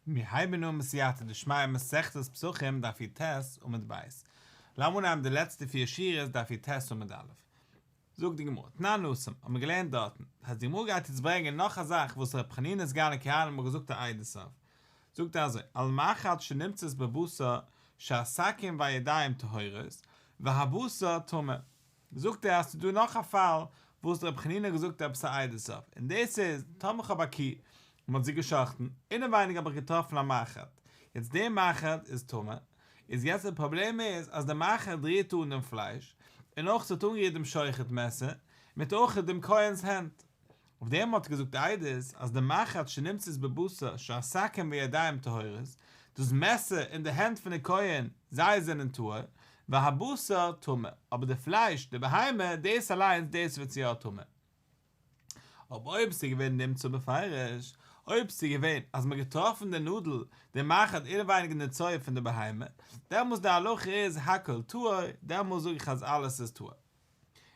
מיר הייבן אן בסייעתא דשמיא מסכת פסחים דף י"ט עמוד ב'. לאמיר אנהייבן די לעצטע פיר שורות דף י"ט עמוד א'. זאגט די גמרא, תנן התם, האט מען געלערנט דארטן, אז די גמרא גייט יעצט ברענגען נאך א זאך וואס ר' חנינא סגן הכהנים האט געזאגט א עדות אויף. זאגט ער אזוי, על מחט שנמצאת בבשר שהסכין והידיים טהורות, והבשר טמא. זאגט ער אז ס'איז דא נאך א פאל וואס ר' חנינא האט געזאגט עפעס א עדות אויף, און דאס איז, טאמער כ'האב א קי און מ'האט זי גע'שחט'ן, אינעווייניג האב איך געטראפן א מחט, יעצט די מחט איז טמא, איז יעצט די פראבלעם איז אז די מחט רירט אן דעם פלייש, און אויך ס'האט אנגערירט דעם שוחט מעסער, מיט אויך דעם כהן'ס הענט. אויף דעם האט געזאגט עדות אז די מחט שנמצאת בבשר שהסכין וידיים טהורות, דאס מעסער און די הענט פון די כהן, זיי זענען טהור, והבשר טמא, אבער די פלייש, די בהמה, דאס אליינס, דאס ווערט יא טמא. אבער אויב ס'איז געווען נמצא בפירוש, אויב ס'איז געווען אז מ'האט געטראפן די נאדל, די מחט אינעווייניג אין די צואה פון די בהמה, דעמאלס די הלכה איז הכל טהור, דעמאלס זאג איך אז אלעס איז טהור.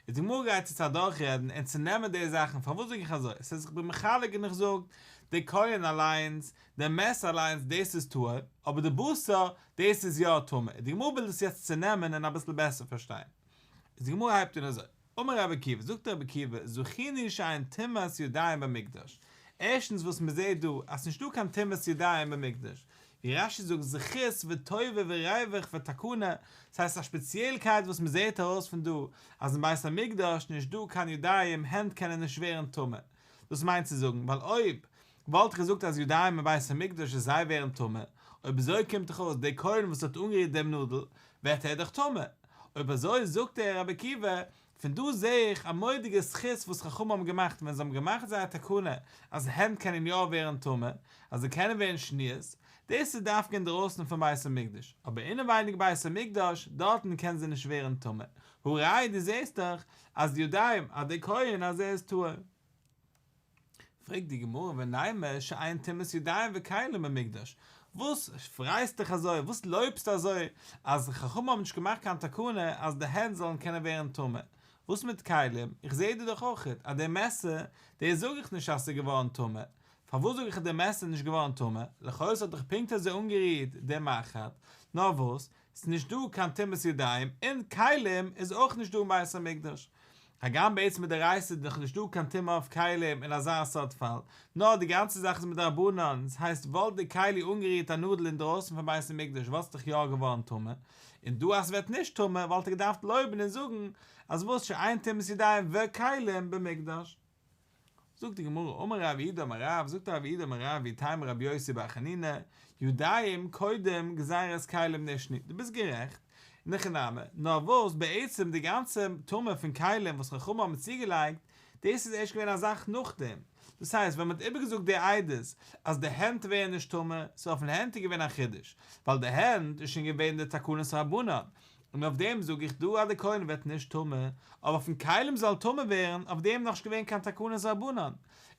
איז די גמרא גייט יעצט אדורכרעדן און צונעמען די זאכן, פארוואס זאג איך אזוי? ס'איז איך בין מחלק און איך זאג, די כהן אליינס, די מעסער אליינס דאס איז טהור, אבער די בשר דאס איז יא טמא, די גמרא וויל דאס יעצט צונעמען און אביסל בעסער פארשטיין. איז די גמרא הייבט אן אזוי, אמר רבי עקיבא, זאגט רבי עקיבא, זכינו שאין טומאת ידיים במקדש, ערשטנס וואס מ'זעט דא אז ס'נישטא קיין טומאת ידיים במקדש, ווי רש"י זאגט זכות וטובה וריווח ותקנה, ס'הייסט א שפעציעלקייט וואס מ'זעהט ארויס פון דא אז אין בית המקדש נישט דא קיין ידיים הענט קענען נישט ווערן טמא, דאס מיינט צו זאגן ווייל אויב וואלט איך געזאגט אז ידיים אין בית המקדש איז זיי ווערן טמא, אויב אזוי קומט דאך אויס דער כהן וואס האט אנגערירט דעם נאדל ווערט ער דאך טמא, אויב אזוי זאגט ער רבי עקיבא פון דא זעה איך א מורא'דיגע זכות וואס חכמים האבן געמאכט ווען זיי האבן געמאכט זייער תקנה אז הענט קענען יא ווערן טמא, אז זיי קענען ווערן שניות, דאס איז דווקא אינדערויסן פון בית המקדש, אבער אינעווייניג בית המקדש, דארטן קענען זיי נישט ווערן טמא, הא ראי' דו זעסט דאך אז די ידיים אז דער כהן אז ער איז טהור. פרעגט די גמרא ונימא שאין טומאת ידיים וכלים במקדש, וואס פרייסט דיך אזוי, וואס לויבסטו אזוי אז חכמים האבן נישט געמאכט קיין תקנה אז די הענט זאלן קענען ווערן טמא, וואס מיט כלים, איך זעה דא דאך אויכעט אז די מעסער, דאס זאג איך נישט אז ס'איז געווארן טמא, פארוואס זאג איך אז די מעסער איז נישט געווארן טמא, לכאו' ס'האט דאך פונקט אזוי אנגערירט די מחט, נאר וואס, ס'איז נישט דא קיין טומאת ידיים, און כלים איז אויך נישט דא אין בית המקדש. הגם בעצם מדאורייתא איז דאך נישט דא קיין טומאה אויף כלים אין אזא סארט פאל, נאר די גאנצע זאך איז מדרבנן, ס'הייסט וואלט די כלי אנגערירט א נאדל אינדרויסן פון בית המקדש וואלט עס דאך יא געווארן טמא, און דא אז ס'ווערט נישט טמא וואלט ער געדארפט לויבן און זאגן אז וואס שאין טומאת ידיים וכלים במקדש. זאגט די גמרא, אמר רב יהודה אמר רב, זאגט רב יהודה אמר רב, ואיתימא רבי יוסי בר חנינא, ידיים קודם גזירת כלים נשנו, דו ביסט גערעכט, אין הכי נמי, נאר וואס בעצם די גאנצע טומאה פון כלים וואס חכמים האבן צוגעלייגט, דאס איז ערשט געווען א זאך נאכדעם, דאס הייסט ווען מען האט איבערגעזאגט די עדות אז די הענט ווערן נישט טמא, סאו אויפן הענט איז געווען א חידוש, ווייל די הענט איז שוין געווען די תקנת רבנן, און אויף דעם זאג איך דא אז די כהן ווערט נישט טמא, אבער אויפן כלים זאל טמא ווערן, אויף דעם נאכנישט געווען קיין תקנת רבנן,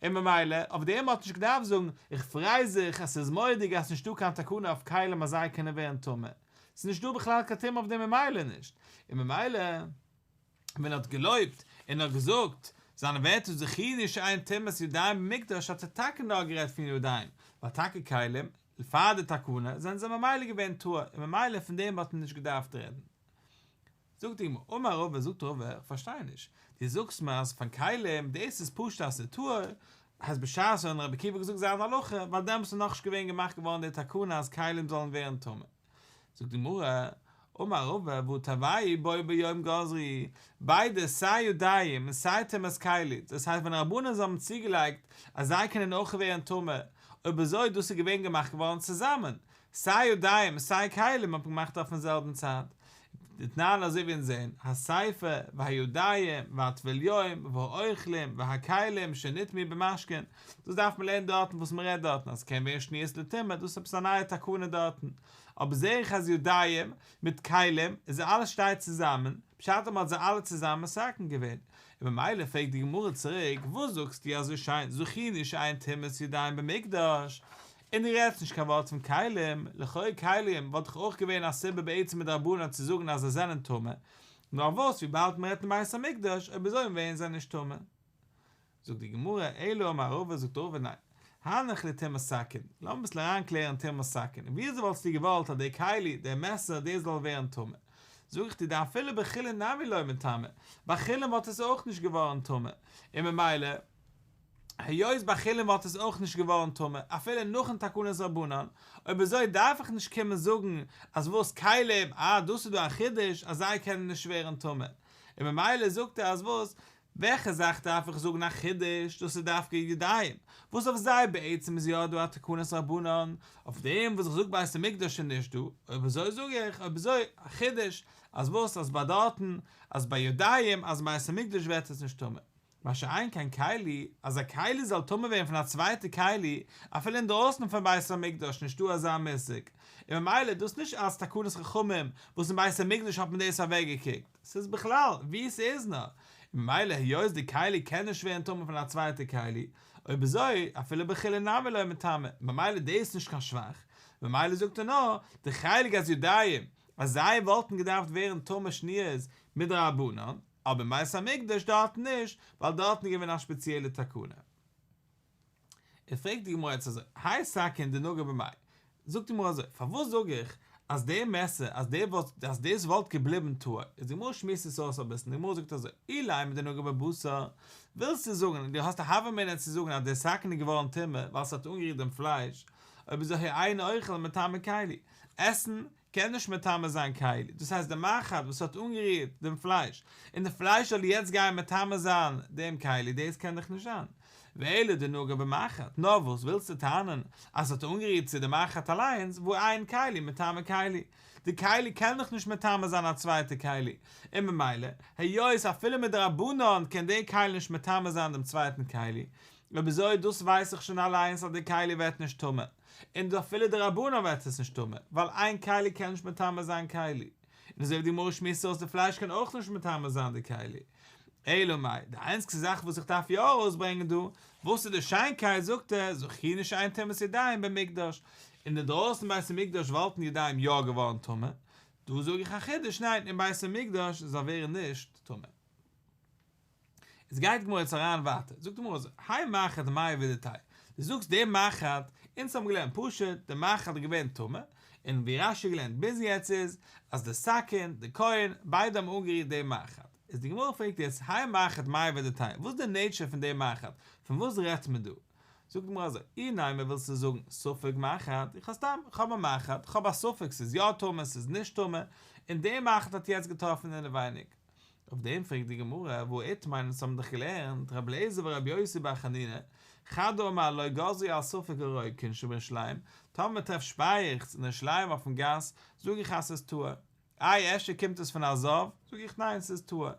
און ממילא אויף דעם האט נישט געדארפט זאגן איך פריי זיך אז ס'איז מורא'דיג אז ס'נישטא קיין תקנה אויף כלים אז זיי קענען ווערן טמא, ס'איז נישטא בכלל קיין טומאה אויף דעם ממילא נישט, און ממילא ווען ער האט געלויבט און האט געזאגט זיינע ווערטער זכינו שאין טומאת ידיים במקדש האט ער טאקע נאר גערעדט פון ידיים, ווייל טאקע כלים פאר די תקנה זענען זיי ממילא געווען טהור און ממילא פון דעם האט מען נישט געדארפט רעדן. זאגט די גמרא, אמר רבא, זאגט רבא, איך פארשטיי נישט, דו זאגסט מיר אז פון כלים דאס איז פשוט אז ס'איז טהור, אז בשעת ווען רבי עקיבא האט געזאגט זיין הלכה, ווייל דעמאלטס איז נאכנישט געווען געמאכט געווארן די תקנה אז כלים זאלן ווערן טמא. זאגט די גמרא, אמר רבא, והא תרוייהו בו ביום גזרו, ביידע סיי ידיים און סיי טומאת כלים, דאס הייסט ווען רבנן זיי האבן צוגעלייגט אז זיי קענען אויך ווערן טמא, אויב אזוי דאס איז געווען געמאכט געווארן צוזאמען, סיי ידיים און סיי כלים האט מען געמאכט אויפן זעלבן צייט. דתנן אזוי ווי אונז זעהן, הספר והידיים והטבול יום והאוכלים והכלים שנטמאו במשקין, דאס דארף מען לערנען דארטן וואס מען רעדט דארטן אז ס'קען ווערן שניות לטומאה, דאס איז עפעס א נייע תקנה דארטן, אבער זעה איך אז ידיים מיט כלים איז אלעס שטייט צוזאמען, פשט אז מען האט זיי אלע צוזאמען מתקן געווען, און ממילא פרעגט די גמרא צוריק, וואס זאגסטו אזוי שיין זכינו שאין טומאת ידיים במקדש, און דו רעדסט נישט קיין ווארט פון כלים, לכאו' כלים וואלט דאך אויך געווען א סיבה בעצם מדרבנן צו זאגן אז זיי זענען טמא, נאר וואס וויבאלד מען רעדט אין בית המקדש אויב אזוי ווערן זיי נישט טמא. זאגט די גמרא, אלא אמר רבא זאגט רבא ניין, הנח לטומאת סכין, לאמיר אביסל אריינקלערן טומאת סכין, וויאזוי וואלטסטו געוואלט אז די כלי, די מעסער, דאס זאל ווערן טמא? זאג איך דיר דאפילו בחולין נמי לא מיטמא, ביי חולין וואלט עס אויך נישט געווארן טמא, און ממילא, היות ביי חולין וואלט עס אויך נישט געווארן טמא, אפילו נאכן תקנת רבנן, אויב אזוי דארף איך נישט קומען זאגן אז וואס כלים, אה דאס איז דא א חידוש אז זיי קענען נישט ווערן טמא, און ממילא זאגט ער אז וואס, וועלכע זאך דארף איך זאגן א חידוש, דאס איז דווקא ידיים, וואס אויף זיי בעצם איז יא דא א תקנת רבנן, אויף דעם וואס איך זאג בית המקדש איז נישט דא, אויב אזוי זאג איך, אויב אזוי, א חידוש, אז וואס אז ביי דארטן, אז ביי ידיים, אז אין בית המקדש ווערט עס נישט טמא. מה שאין כן כלי, אז א כלי זאל טמא ווערן פון א צווייטע כלי, אפילו אינדרויסן פון בית המקדש נישטא אזא מושג, און ממילא איז דאס נישט אלס תקנת חכמים וואס אין בית המקדש האט מען דאס אוועקגעקוקט, ס'איז בכלל ווי ס'איז נאר, און ממילא היות די כלי קען נישט ווערן טמא פון א צווייטע כלי, אויב אזוי אפילו בחולין נמי לא מיטמא, ממילא דאס איז נישט קיין שבח, ממילא זאגט ער נאר די חלק אז ידיים אז זיי וואלטן געדארפט ווערן טמא שניות מדרבנן, אבער אין בית המקדש דארטן נישט, ווייל דארטן איז געווען א שפעציעלע תקנה. און פרעגט די גמרא יעצט אזוי, האי סכין דנגע במאי, זאגט די גמרא אזוי, פארוואס זאג איך אז די מעסער אז די וואלט אז דאס וואלט געבליבן טהור, איז די גמרא שמועסט עס אויס אביסל, די גמרא זאגט אזוי, אילימא דנגע בבשר, ווילסטו זאגן, דו האסט א הוה אמינא צו זאגן אז די סכין איז געווארן טמא ווייל ס'האט אנגערירט דעם פלייש, אויב אזוי אין אוכל מטמא כלי, עסן קען נישט מטמא זיין כלי, דאס הייסט די מחט וואס האט אנגערירט דעם פלייש, און די פלייש זאל יעצט גיין מטמא זיין דעם כלי, דאס קען דאך נישט זיין. ואלא דנגע במחט, נאר וואס ווילסטו טענה'ן אז ס'האט אנגערירט צו די מחט אליינס, והא אין כלי מטמא כלי, די כלי קען דאך נישט מטמא זיין א צווייטע כלי, און ממילא, היות אפילו מדרבנן קען די כלי נישט מטמא זיין דעם צווייטן כלי, אויב אזוי דאס ווייס איך שוין אליינס אז די כלי ווערט נישט טמא. און אפילו דרבנן ווערט עס נישט טמא, ווייל איין כלי קען נישט מטמא זיין כלי, און אזוי ווי די גמרא שמועסט אויס די פלייש קען אויך נישט מטמא זיין די כלי. אלא מאי, די איינציגסטע זאך וואס איך דארף יא ארויסברענגען דא, וואס איז די שיינקייט, זאגט ער, זכינו שאין טומאת ידיים במקדש, אין די דרויסן בית המקדש וואלטן ידיים יא געווארן טמא, דא זאג איך א חידוש, ניין, אין בית המקדש זיי ווערן נישט טמא. איז גייט די גמרא יעצט אריין ווייטער, זאגט די גמרא אזוי, האי מחט מאי עבידתיה, דו זאגסט די מחט, אונז האבן געלערנט פשוט, די מחט איז געווען טמא, און ווי רש"י געלערנט ביז יעצט איז, אז די סכין, די כהן, ביידע האבן אנגערירט די מחט, איז די גמרא פרעגט יעצט, האי מחט מאי עבידתיה, וואס איז די nature פון די מחט, פון וואס רעדט מען דא? זאגט די גמרא אזוי, אי נימא ווילסטו זאגן ספק מחט, איך האב סתם, איך האב א מחט, איך האב א ספק ס'איז יא טמא ס'איז נישט טמא, און די מחט האט יעצט געטראפן אינעווייניג. אויף דעם פרעגט די גמרא, והא איתמר אונז האבן דאך געלערנט, רבי אליעזר ורבי יוסי בר חנינא, חד אמר לא גזרו על ספק הרוקין שבירושלים, טאמער מען טרעפט שפייעכץ אין ירושלים אויפן גאס, זאג איך אז ס'איז טהור. איי אפשר קומט עס פון א זב, זאג איך ניין ס'איז טהור.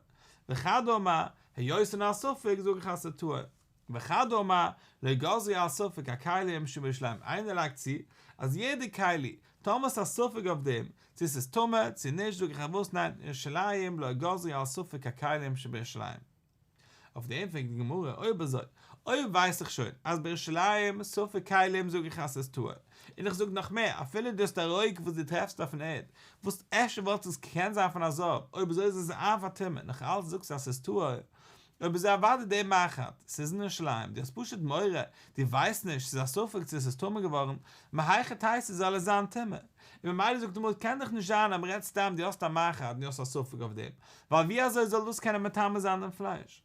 וחד אמר, היות ס'איז נאר א ספק זאג איך אז ס'איז טהור. וחד אמר, לא גזרו על ספק הכלים שבירושלים, איינער לייגט צו אז יעדע כלי, טאמער ס'איז א ספק אויף דעם, צו ס'איז טמא צו נישט, זאג איך אז וואס ניין, ירושלים לא גזרו על ספק הכלים שבירושלים. אויף דעם פרעגט די גמרא, אויב אזוי, אויב ווייס איך שוין אז בירושלים ספק כלים זאג איך אז ס'איז טהור, און איך זאג נאך מער, אפילו דאס די רוק וואס דו טרעפסט אויפן ערד, וואס אפשר וואלט עס געקענט זיין פון א זב, אויב אזוי איז עס אב הטומאה, נאך אלץ זאגסטו אז ס'איז טהור, אויב אזוי אוודאי די מחט, ס'איז אין ירושלים, דו האסט פשוט מורא, דו ווייסט נישט, ס'איז א ספק צו עס איז טמא געווארן, מהיכי תיתי זאל עס זיין טמא? און ממילא זאגט די גמרא קען דאך נישט זיין אז מ'רעדט סתם דו האסט א מחט און דו האסט א ספק אויף דעם, ווייל ווי אזוי זאל דאס קענען מטמא זיין דעם פלייש?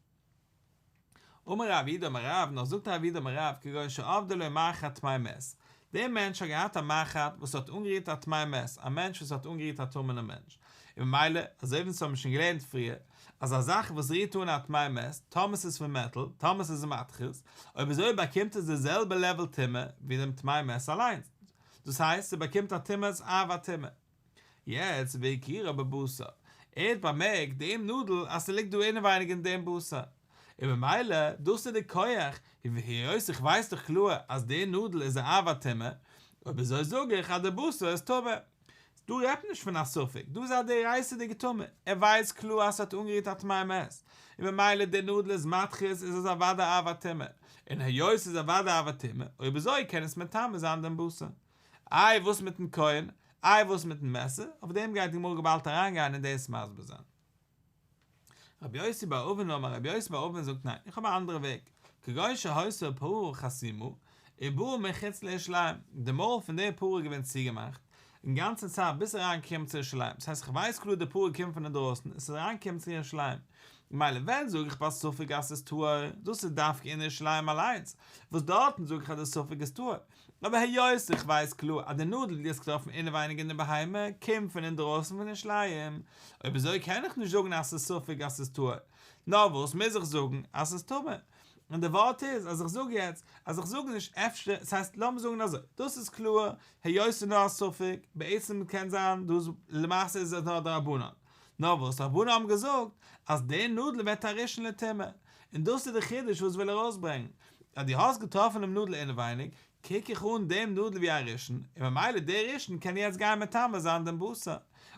אמר רב יהודה אמר רב, נאך זאגט רב יהודה אמר רב, כגון שאבדה לו מחט טמא מת, דער מענטש האט געהאט א מחט וואס האט אנגערירט א טמא מת, א מענטש וואס האט אנגערירט א טמא'נעם מענטש, און ממילא, אזוי ווי אונז האבן שוין געלערנט פריער, אז א זאך וואס רירט אן א טמא מת, טאמער ס'איז פון מעטאל, טאמער ס'איז מתכות, אויב אזוי באקומט עס די זעלבע level טומאה ווי דעם טמא מת אליינס. דאס הייסט, ס'באקומט א טומאת אב הטומאה. יעצט והכירה בבשר, ער האט באמערקט דעם נאדל אז ס'ליגט דא אינעווייניג אין דעם בשר, און ממילא דאס איז די כח, היות איך ווייס דאך קלאר אז די נאדל איז א אב הטומאה, אויב אזוי זאג איך אז די בשר איז טמא. דא רעדט מען נישט פון א ספק, דא איז א דאורייתא'דיגע טומאה, ער ווייסט קלאר אז ס'האט אנגערירט א טמא מת, און ממילא די נאדל איז מתכות איז עס אוודאי אב הטומאה, און היות ס'איז אוודאי אב הטומאה, אויב אזוי קען עס מטמא זיין דעם בשר. איי וואס מיטן כהן? איי וואס מיטן מעסער? אויף דעם גייט די גמרא באלד אריינגיין און דאס מסביר זיין. רבי יוסי בר אבין אמר רבי יוסי בר אבין זאגט ניין, איך האב א אנדערע וועג, כגון שהיתה פרה חסומה, ובא מחוץ לירושלים, די מויל פון די פרה איז געווען צוגעמאכט, אינגאנצן צייט ביז ס'איז אריינגעקומען צו ירושלים, דאס הייסט איך ווייס קלאר די פרה קומט פון אינדרויסן און ס'איז אריינגעקומען צו ירושלים, ממילא ווען זאג איך ביי ספק אז ס'איז טהור, דאס איז דווקא אין ירושלים אליינס, וואס דארטן זאג איך אז די ספק איז טהור, אבער היות איך ווייס קלאר אז די נאדל וואס דו האסט געטראפן אינעווייניג אין די בהמה קומט פון אינדרויסן פון ירושלים, אויב אזוי קען איך נישט זאגן אז ס'איז ספק אז ס'איז טהור, נאר וואס מוז איך זאגן אז ס'איז טמא. און די ווארט איז אז איך זאג יעצט אז איך זאג נישט אפשר, ס'הייסט לאמיר זאגן אזוי, דאס איז קלאר היות ס'איז נאר א ספק, בעצם קען זיין דאס למעשה איז עס נאר דרבנן, נאר וואס רבנן האבן געזאגט אז די נאדל ווערט א ראשון לטומאה, און דאס איז די חידוש וואס וויל ארויסברענגן, אז דו האסט געטראפן דעם נאדל אינעווייניג, קוק איך אן דעם נאדל ווי א ראשון, און ממילא דער ראשון קען יעצט גיין מטמא זיין דעם בשר.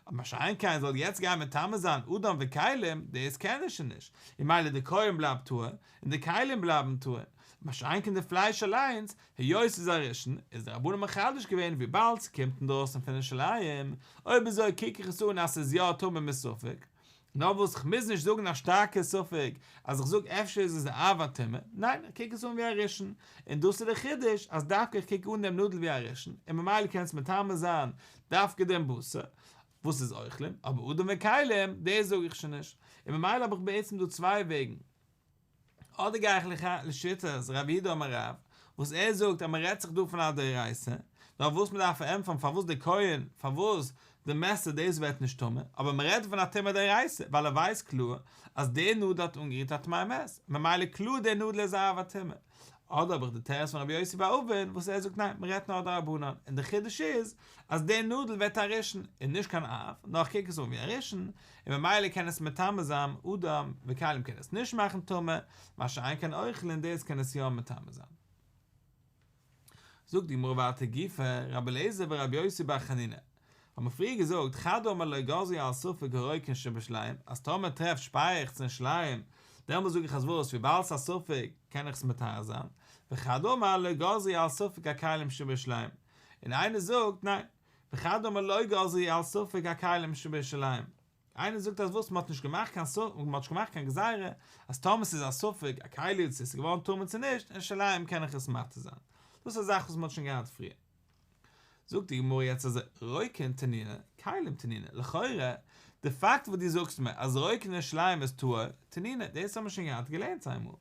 מה שאין כן זאל יעצט גיין מטמא זיין אדם וכלים, דאס קען ער שוין נישט, און ממילא די כהן בלייבט טהור, און די כלים בלייבן טהור, מה שאין כן די פלייש אליינס, היות ס'איז א ראשון, איז די רבנן מחדש געווען וויבאלד ס'קומט אינדרויסן פון ירושלים, אויב אזוי קוק איך עס אן אז ס'איז יא טמא מספק, נאר וואס כ'מוז נישט זאגן א שטארקע ספק אז איך זאג אפשר איז עס א אב הטומאה, ניין איך קוק עס אן ווי א ראשון, און דאס איז די חידוש אז דווקא איך קוק אן דעם נאדל ווי א ראשון און ממילא קען עס מטמא זיין דווקא דעם בשר וואס איז אוכלים, אבער אדם וכלים דאס זאג איך שוין נישט, און ממילא האב איך בעצם דא צוויי וועגן. אדער גיי איך לשיטת רב יהודה אמר רב, וואס ער זאגט אז מען רעדט זיך דא פון א דאורייתא, נאר וואס מען דארף פארענטפערן פארוואס די כהן, פארוואס די מעסער דאס ווערט נישט טמא, אבער מען רעדט פון א טומאה דאורייתא, ווייל ער ווייסט קלאר אז די נאדל האט אנגערירט א טמא מת, ממילא קלאר די נאדל איז א אב הטומאה. אדער האב איך די תירוץ פון רבי יוסי בר אבין וואס ער זאגט ניין מען רעדט נאר דרבנן, און די חידוש איז אז די נאדל ווערט א ראשון און נישט קיין אב, נאר איך קוק עס אן ווי א ראשון, און ממילא קען עס מטמא זיין אדם וכלים קען עס נישט מאכן טמא, מה שאין כן אוכלין דאס קען עס יא מטמא זיין. זאגט די גמרא ווייטער גופא, רבי אליעזר ורבי יוסי בר חנינא האבן מיר פריער געזאגט חד אמר לא גזרו על ספק הרוקין שבירושלים אז טאמער טרעפט שפייעכץ אין ירושלים דעמאלס זאג איך אז וואס וויבאלד ס'איז א ספק קען איך עס מטהר זיין, וחד אמר לא גזרו על ספק הכלים שבירושלים און איינער זאגט ניין וחד אמר לא גזרו על ספק הכלים שבירושלים איינער זאגט אז וואס מ'האט נישט געמאכט קיין ספק מ'האט נישט געמאכט קיין גזירה אז טאמער ס'איז א ספק א כלי צו ס'איז געווארן טמא צו נישט אין ירושלים קען איך עס מתיר זיין דאס איז א זאך וואס מ'האט שוין געהאט פריער. זאגט די גמרא יעצט אזוי, רוקין תנינא, כלים תנינא, לכאורה, די פאקט וואס דו זאגסט מיר אז רוקין אין ירושלים איז טהור, תנינא, דאס האבן מיר שוין געהאט געלערנט איינמאל.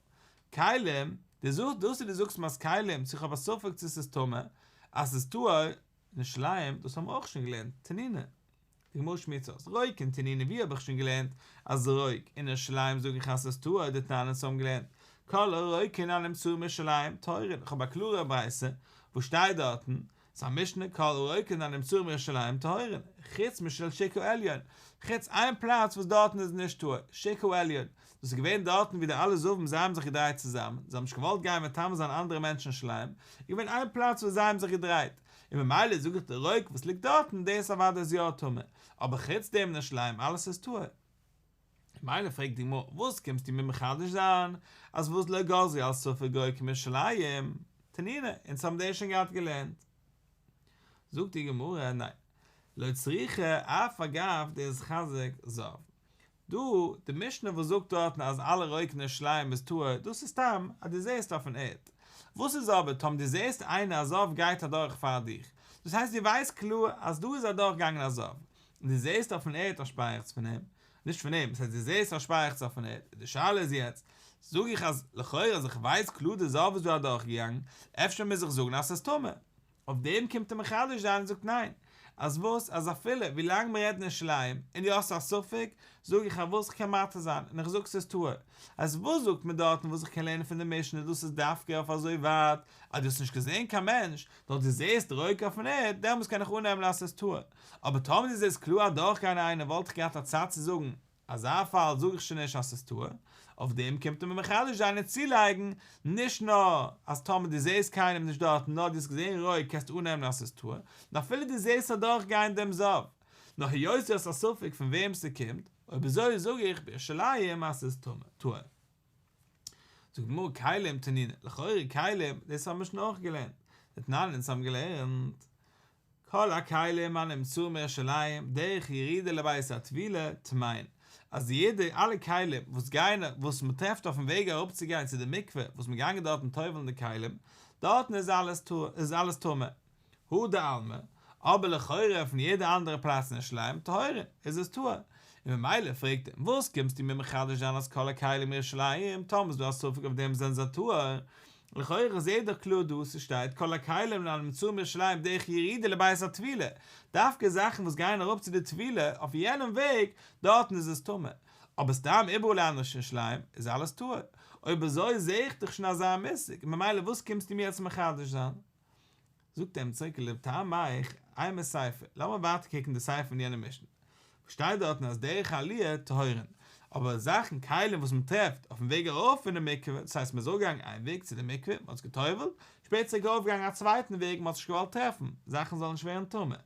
כלים, דו זאגסט, דאס וואס דו זאגסט מיר אז כלים, צו איך האב א ספק צו ס'איז טמא, אז ס'איז טהור, אין ירושלים, דאס האבן מיר אויך שוין געלערנט, תנינא. די גמרא שמועסט אויס, רוקין תנינא ווי האב איך שוין געלערנט אז רוק אין ירושלים זאג איך אז ס'איז טהור דתנן אונז האבן געלערנט כל הרוקין הנמצאים בירושלים טהורין איך האב א קלארע ברייתא וואס שטייט דארטן ס'איז א משנה כל הרוקין הנמצאים בירושלים טהורין חוץ משל שוק העליון חוץ איין פלאץ וואס דארטן איז נישט טהור שוק העליון דאס איז געווען דארטן ווי די אלע זבים זיי האבן זיך געדרייט צוזאמען זיי האבן נישט געוואלט גיין מטמא זיין אנדערע מענטשן אין ירושלים איז געווען איין פלאץ וואס זיי האבן זיך געדרייט און ממילא זאג איך די רוק וואס ליגט דארטן דאס אוודאי איז יא טמא, אבער חוץ דעם אין ירושלים אלעס איז טהור. ממילא פרעגט די גמרא וואס קומסטו מיר מחדש זיין אז וואס לא גזרו על ספק רוקין בירושלים, תנינא, אונז האבן דאס שוין געהאט געלערנט. זאגט די גמרא ניין, לא צריכא אף על גב דאיתחזק זב, דא, די משנה וואס זאגט דארטן אז אלע רוקין אין ירושלים איז טהור, דאס איז סתם אז דו זעסט אויפן ערד. וואס איז אבער טאמער דו זעסט איינער א זב גייט אדורך פאר דיך, דאס הייסט דו ווייסט קלאר אז דא איז אדורך געגאנגען א זב, און דו זעסט אויפן ערד א שפייעכץ פון אים, נישט פון אים, דאס הייסט דו זעסט א שפייעכץ אויפן ערד, די שאלה איז יעצט, זאג איך אז לכאורה אז איך ווייס קלאר די זב איז דא אדורך געגאנגען, אפשר מוז איך זאגן אז ס'איז טמא. אויף דעם קומט ער מחדש זיין און זאגט ניין, אז וואס אז אפילו ווילאנג מען רעדט אין ירושלים און דו האסט א ספק, זאג איך אז וואס איך קען מתיר זיין און איך זאג ס'איז טהור, אז וואס זאגט מען דארטן וואס איך קען לערנען פון די משנה דאס איז דווקא אויף אזוי ווייט אז דו האסט נישט געזען קיין מענטש, נאר דו זעסט רוק אויפן ערד, דעמאלס קען איך אננעמען אז ס'איז טהור, אבער טאמער דו זעסט קלאר אדורכגיין איינער וואלט איך געהאט א צד צו זאגן אזא פאל זאג איך שוין נישט אז ס'איז טהור, אויף דעם קומט ער מיר מחדש זיין און צולייגן, נישט נאר אז טאמער דו זעסט קיינעם נישט דארטן נאר דו האסט געזען רוק קענסטו אננעמען אז ס'איז טהור, נאר אפילו דו זעסט אדורך גיין דעם זב, נאר היות דו האסט א ספק פון וועם ס'קומט, אויב אזוי זאג איך בירושלים אז ס'איז טהור. זאגט די גמרא כלים תנינא, לכאורה כלים, דאס האבן מיר שוין אויך געלערנט, דתנן אונז האבן געלערנט. כל הכלים הנמצאים בירושלים דרך ירידה לבית הטבילה טמאין, אז יעדע אלע כלים וואס גייען וואס מען טרעפט אויפן וועג אראפ צו גיין צו די מקווה וואס מען געגאנגען דארטן טובל'ן די כלים, דארטן איז אלעס איז אלעס טמא. הא דעלמא, אבער לכאורה פון יעדע אנדערע פלאץ אין ירושלים טהורין, איז עס טהור. און ממילא פרעגט אים, וואס קומסטו מיר מחדש זיין אז כל הכלים בירושלים, טאמער איז דא א ספק אויף דעם זענען זיי טהור? לכאורה איך זעה דאך קלאר דא ס'שטייט כל הכלים הנמצאים בירושלים דרך ירידה לבית הטבילה, דווקא זאכן וואס גייען אראפ צו די טבילה אויף יענעם וועג, דארטן איז עס טמא, אבער סתם איבעראל אנדערש אין ירושלים איז אלעס טהור, אויב אזוי זעה איך דאך שוין אזא מושג, ממילא וואס קומסטו מיר יעצט מחדש זיין? זאגט ער אים צוריק לטעמיך, אימא סיפא, לאמיר ווייטער קוקן די סיפא פון יענע משנה, וואס שטייט דארטן אז דרך העליה טהורין, אבער זאכן כלים וואס מען טרעפט אויפן וועג ארויף פונעם מקווה, דאס הייסט מען איז אראפגעגאנגען איין וועג צו די מקווה, מען האט זיך גע'טובל'ט, שפעטער צוריק ארויפגעגאנגען א צווייטן וועג, מען האט זיך נישט געוואלט טרעפן, זאכן זאלן נישט ווערן טמא.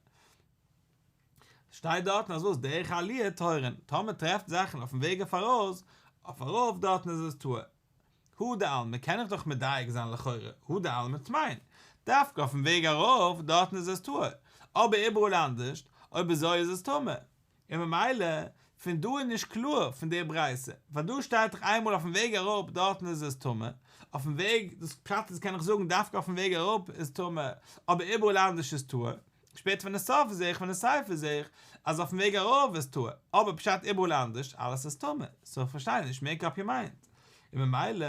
שטייט דארטן אז וואס דרך העליה טהורין, טאמער מען טרעפט זאכן אויפן וועג אויף ארויס, אויף ארויף דארטן איז עס טהור. הא דעלמא קען איך דאך מדייק זיין לכאורה, הא דעלמא טמאין, דווקא אויפן וועג ארויף דארטן איז עס טהור, אבער איבעראל אנדערשט, אויב אזוי איז עס טמא. און ממילא פון דא איז נישט קלאר פון די ברייתא, ווייל דא שטייט דאך איינמאל אויפן וועג אראפ דארטן איז עס טמא, אויפן וועג, דאס פשט איז קען איך זאגן דווקא אויפן וועג אראפ איז טמא, אבער איבעראל אנדערש איז טהור, שפעטער פון די סוף זעה איך פון די סיפא זעה איך אז אויפן וועג ארויף איז טהור, אבער פשט איבעראל אנדערש אלעס איז טמא, סאו איך פארשטיי נישט מעיק אפ יור מיינד. און ממילא,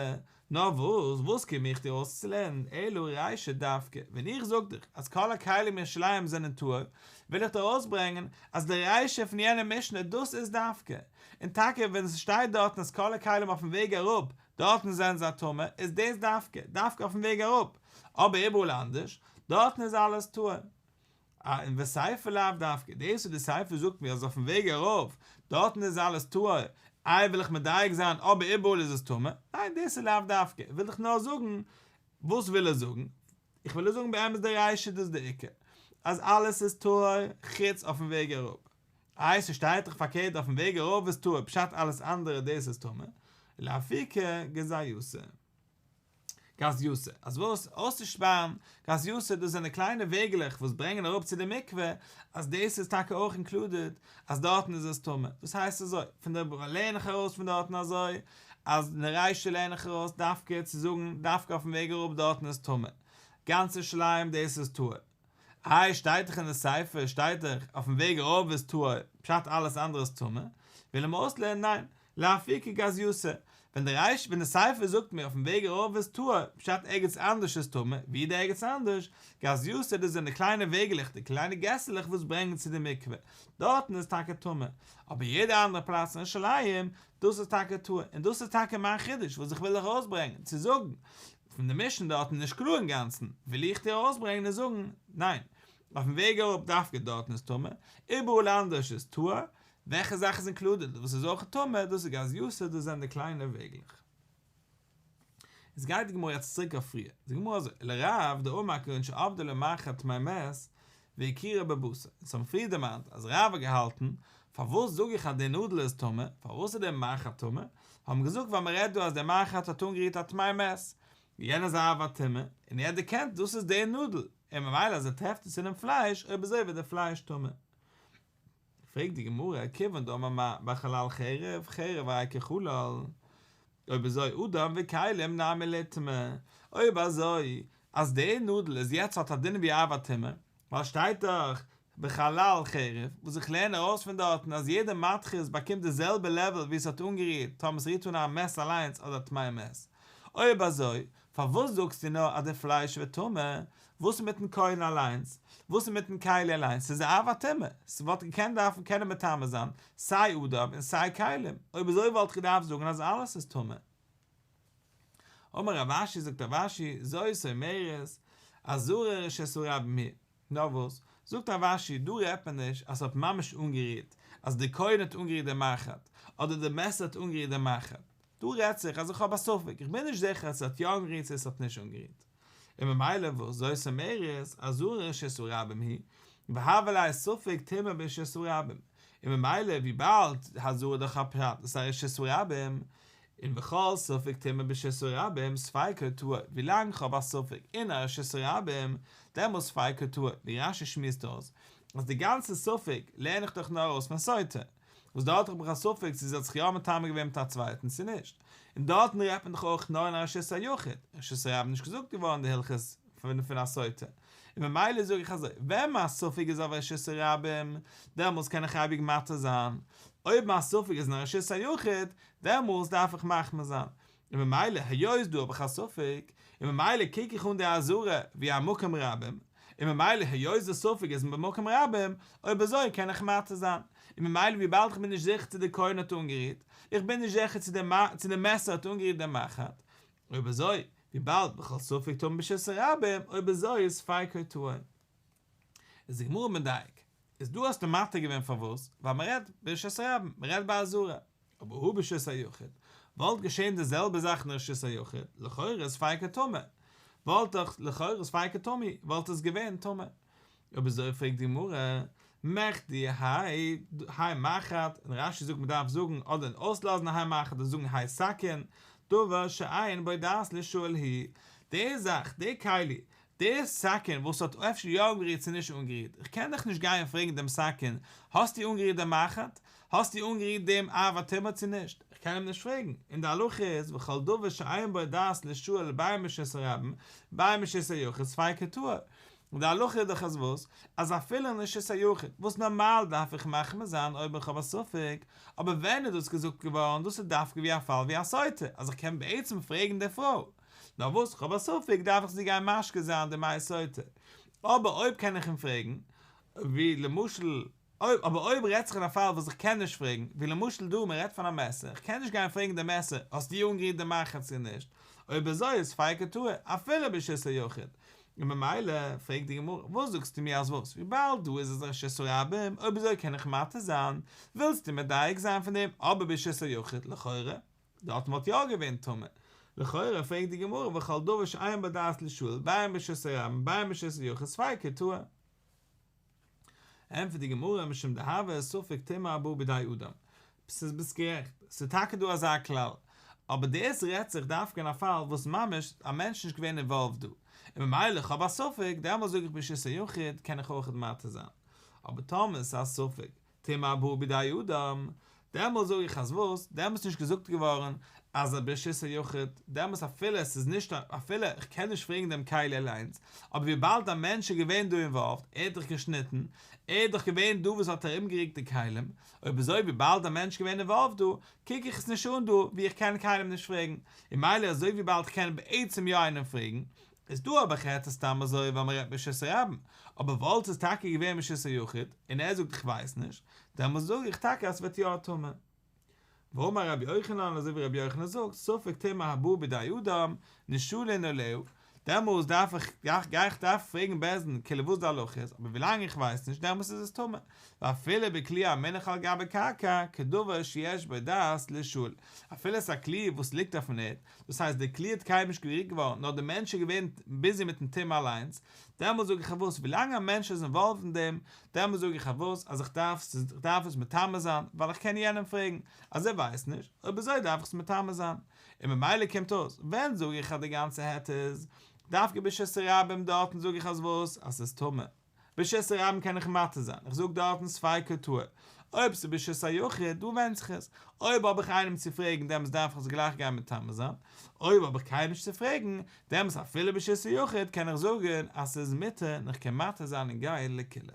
נאר וואס, וואס קום איך דיר אויסצולערנען, אלא רישא דווקא, ווען איך זאג דיך אז כל הכלים בירושלים זענען טהור, וויל איך דיר ארויסברענגען אז די רישא פון יענע משנה דאס איז דווקא, און טאקע ווען עס שטייט דארטן אז כל הכלים אויפן וועג אראפ, דארטן זענען זיי טמא, איז דאס דווקא, דווקא אויפן וועג אראפ, אבער איבעראל אנדערש, דארטן איז אלעס טהור. אה, און וסיפא לאו דווקא, דאס וואס די סיפא זאגט מיר אז אויפן וועג ארויף, דארטן איז אלעס טהור, איי וויל איך מדייק זיין אבער איבעראל איז עס טמא, ניין דאס איז לאו דווקא, איך וויל דיך נאר זאגן, וואס וויל ער זאגן? איך וויל זאגן באמת די רישא דאס איז די עיקר, אז אלעס איז טהור חוץ אויפן וועג אראפ, איי ס'שטייט דאך פארקערט אויפן וועג ארויף איז טהור פשט אלעס אנדערע דאס איז טמא, לאפוקי גזייתא. גזייתא, אז וואס? אויסצושפארן גזייתא, דאס זענען קליינע וועגעלעך וואס ברענגען אראפ צו די מקווה, אז דאס איז טאקע אויך אינקלודעד, אז דארטן איז עס טמא. דאס הייסט אזוי, פון די לערן איך ארויס פון דארטן אזוי, אז אין די רישא לערן איך ארויס דווקא צו זאגן דווקא אויפן וועג אראפ דארטן איז טמא. גאנץ ירושלים דאס איז טהור. איי שטייט דאך אין די סיפא שטייט דאך אויפן וועג ארויף איז טהור, פשט אלעס אנדערע איז טמא, וויל ער מיר אויסלערנען ניין, לאפוקי גזייתא, ווען די רישא ווען די סיפא זאגט מיר אויפן וועג ארויף איז טהור, פשט ערגעץ אנדערש איז טמא, ווי איז די ערגעץ אנדערש? גזייתא דאס זענען די קליינע וועגעלעך די קליינע געסעלעך וואס ברענגען צו די מקווה, דארטן איז טאקע טמא, אבער יעדע אנדערע פלאץ אין ירושלים, דאס איז טאקע טהור, און דאס איז טאקע מיין חידוש וואס איך וויל דיך ארויסברענגען, צו זאגן פון די משנה דארטן נישט קלאר אינגאנצן, וויל איך דיר ארויסברענגען און זאגן, ניין, אויפן וועג אראפ דווקא דארטן איז טמא, איבעראל אנדערש איז טהור, וועלכע זאך איז אינקלודעד וואס איז אויך טמא, דאס איז גזייתא, דאס זענען די קליינע וועגלעך. איז גייט די גמרא יעצט צוריק אויף פריער, זאגט די גמרא אזוי, ולרב דאמר כגון שאבדה לו מחט טמא מת והכירה בבשר, אונז האבן פריער דערמאנט אז רב האט געהאלטן, פארוואס זאג איך אז די נאדל איז טמא, פארוואס איז דער מחט טמא, האבן געזאגט ווייל מען רעדט דא אז דער מחט האט אנגערירט א טמא מת, יענער איז א אב הטומאה, און ער האט דערקענט דאס איז דער נאדל, און ממילא אז ער טרעפט עס אינעם פלייש, אויב אזוי ווערט דער פלייש טמא. פרעגט די גמרא, כיוון דאמר מר בחלל חרב, חרב הרי כחלל, אויב אזוי אדם וכלים נמי ליטמא, אויב אזוי אז דער נאדל איז יעצט האט א דין ווי אב הטומאה, ווייל שטייט דאך בחלל חרב, וואס איך לערן ארויס פון דארטן אז יעדע מתכת באקומט די זעלבע לעוועל ווי עס האט אנגערירט טאמער עס רירט אן א מת אליינס אדער א טמא מת. אויב אזוי פארוואס זאגסטו נאר אז די פלייש ווערט טמא? וואס איז מיטן כהן אליינס? וואס איז מיטן כלי אליינס? ס'איז א אב הטומאה, ס'וואלט געקענט דארפן קענען מטמא זיין סיי אדם און סיי כלים, אויב אזוי וואלט איך געדארפט זאגן אז אלעס איז טמא. אמר רב אשי זאגט רב אשי, זאת אומרת, עזרה רשות הרבים היא. נאר וואס, זאגט רב אשי, דא רעדט מען נישט אז ס'האט ממש אנגערירט, אז די כהן האט אנגערירט די מחט, אדער די מעסער האט אנגערירט די מחט. דא רעדט זיך אז איך האב א ספק, איך בין נישט זיכער אז ס'האט יא אנגערירט צו עס האט נישט אנגערירט. און ממילא וואס, זאת אומרת, עזרה רשות הרבים היא, והוה ליה ספק טומאה ברשות הרבים. און ממילא וויבאלד עזרה דאך א פרט דאס איז א רשות הרבים, און וכל ספק טומאה ברשות הרבים ספיקו טהור, ווילאנג כ'האב א ספק אין א רשות הרבים, דעמאלס ספיקו טהור, ווי רש"י שמועסט אויס, אז די גאנצע ספק לערן איך דאך נאר ארויס פון סוטה, וואס דארט האב איך א ספק צו זי האט זיך יא מטמא געווען מיט א צווייטן צו נישט. און דארטן רעדט מען דאך אויך נאר אין א רשות היחיד, אין רשות הרבים נישט געזאגט געווארן די הלכות פון א סוטה, און ממילא זאג איך אזוי, ווען מיין ספק איז אויף רשות הרבים, דעמאלס קען איך אייביג מתיר זיין, אויב מיין ספק איז אין א רשות היחיד, דעמאלס דארף איך מחמיר זיין, און ממילא היות דא האב איך א ספק, און ממילא קוק איך אן די עזרה ווי א מקום רבים, און ממילא היות די ספק איז במקום רבים, אויב אזוי קען איך מתיר זיין, און ממילא וויבאלד איך בין נישט זיכער צו די כהן האט אנגערירט, איך בין נישט זיכער צו די מעסער האט אנגערירט דעם מחט, אויב אזוי, וויבאלד וכל ספק טמא ברשות הרבים, אויב אזוי איז ספיקו טהור. איז די גמרא מדייק, איז דא האסטו מתיר געווען פארוואס? ווייל מען רעדט ברשות הרבים, מען רעדט בעזרה, אבער הא ברשות היחיד, וואלט געשען די זעלבע זאך אין רשות היחיד, לכאורה איז ספיקו טמא, וואלט דאך לכאורה ספיקו טמא, וואלט עס געווען טמא. אויב אזוי פרעגט די גמרא, מכדי האי האי מחט, און רש"י זאגט מען דארף זאגן אדער אויסלאזן האי מחט אדער זאגן האי סכין, דבר שאין בו דעת לישאל הוא, די זאך, די כלי, די סכין וואס האט אפשר יא אנגערירט צו נישט אנגערירט, איך קען דאך נישט גיין פרעגן דעם סכין, האסטו אנגערירט דעם מחט? האסטו אנגערירט דעם אב הטומאה צו נישט? איך קען אים נישט פרעגן, און די הלכה איז וכל דבר שאין בו דעת לישאל בין ברשות הרבים בין ברשות היחיד ספיקו טהור, און די הלכה איז דאך אז וואס? אז אפילו אין רשות היחיד, וואס נארמאל דארף איך מחמיר זיין אויב איך האב א ספק, אבער ווען איז דאס געזאגט געווארן? דאס איז דווקא ווי א פאל ווי א סוטה, אז איך קען בעצם פרעגן די פרוי, נאר וואס איך האב א ספק דארף איך זי גיין משקה זיין די מי סוטה, אבער אויב קען איך אים פרעגן, ווי למשל אויב אבער אויב רעדט זיך אין א פאל וואס איך קען נישט פרעגן, ווי למשל דא מען רעדט פון א מעסער, איך קען נישט גיין פרעגן די מעסער האסטו אנגערירט די מחט צו נישט, אויב אזוי איז ספיקו טהור אפילו ברשות היחיד, און ממילא פרעגט די גמרא וואס זאגסטו מיר אז וואס וויבאלד דא איז עס רשות הרבים אויב אזוי קען איך מתיר זיין, ווילסטו מדייק זיין פון דעם אבער ברשות היחיד לכאורה דארטן וואלט יא געווען טמא, לכאורה פרעגט די גמרא וכל דבר שאין בו דעת לישאל בין ברשות הרבים בין ברשות היחיד ספיקו טהור. ענטפערט די גמרא משום דהוי ספק טומאה הבאה בידי אדם, ס'איז ביסט גערעכט, ס'איז טאקע דא אזא כלל, אבער דאס רעדט זיך דווקא אין א פאל וואס ממש א מענטש נישט געווען אינוואלווד דא, און ממילא כ'האב א ספק, דעמאלס זאג איך ברשות היחיד קען איך אויכעט מתיר זיין, אבער טאמער ס'איז א ספק טומאה הבאה בידי אדם, דעמאלס זאג איך אז וואס, דעמאלס איז נישט געזאגט געווארן אז ברשות היחיד, דעמאלס אפילו עס איז נישט אפילו איך קען נישט פרעגן דעם כלי אליינס, אבער וויבאלד א מענטש איז געווען דא אינוואלווד, ער האט דאך געשניטן, ער איז דאך געווען דא וואס האט ארומגערוקט די כלים, אויב אזוי וויבאלד א מענטש איז געווען אינוואלווד דא, קוק איך עס נישט אן דא ווי איך קען קיינעם נישט פרעגן, און ממילא אזוי וויבאלד איך קען בעצם יא איינעם פרעגן, איז דא אבער כ'רעדט עס סתם אזוי ווייל מ'רעדט ברשות הרבים, אבער וואלט עס טאקע געווען ברשות היחיד, און ער זאגט איך ווייס נישט, דעמאלס זאג איך טאקע אז ס'ווערט יא טמא. ואמר רבי יוחנן אזוי ווי רבי יוחנן זאגט ספק טומאה הבאה בידי אדם נשאלין עליה, דעמאלס דארף איך גיי איך דארף פרעגן בית דין כאילו וואס די הלכה איז, אבער ווילאנג איך ווייס נישט דעמאלס איז עס טמא, ואפילו בכלי המונח על גבי קרקע כדבר שיש בו דעת לישאל, אפילו עס איז א כלי וואס ליגט אויפן ערד, דאס הייסט די כלי האט קיינמאל נישט גערירט געווארן נאר די מענטש איז געווען ביזי מיטן טומאה אליינס, דעמאלס זאג איך אז וואס ווילאנג א מענטש איז אינוואלווד אין דעם, דעמאלס זאג איך אז וואס אז איך דארף איך דארף עס מטמא זיין ווייל איך קען יענעם פרעגן אז ער ווייסט נישט, אויב אזוי דארף איך עס מטמא זיין, און ממילא קומט אויס ווען זאג איך אז די גאנצע היתר איז דווקא ברשות הרבים דארטן זאג איך אז וואס אז ס'איז טמא. ברשות הרבים קען איך מתיר זיין, איך זאג דארטן ספיקו טהור. אויב ס'איז ברשות היחיד, דא ווענדט זיך עס. אויב האב איך איינעם צו פרעגן דעמאלטס דארף איך עס גלייך גיין מטמא זיין, אויב האב איך קיינעם נישט צו פרעגן, דעמאלטס אפילו ברשות היחיד קען איך זאגן אז ס'איז מותר און איך קען מתיר זיין און גיין לקולא.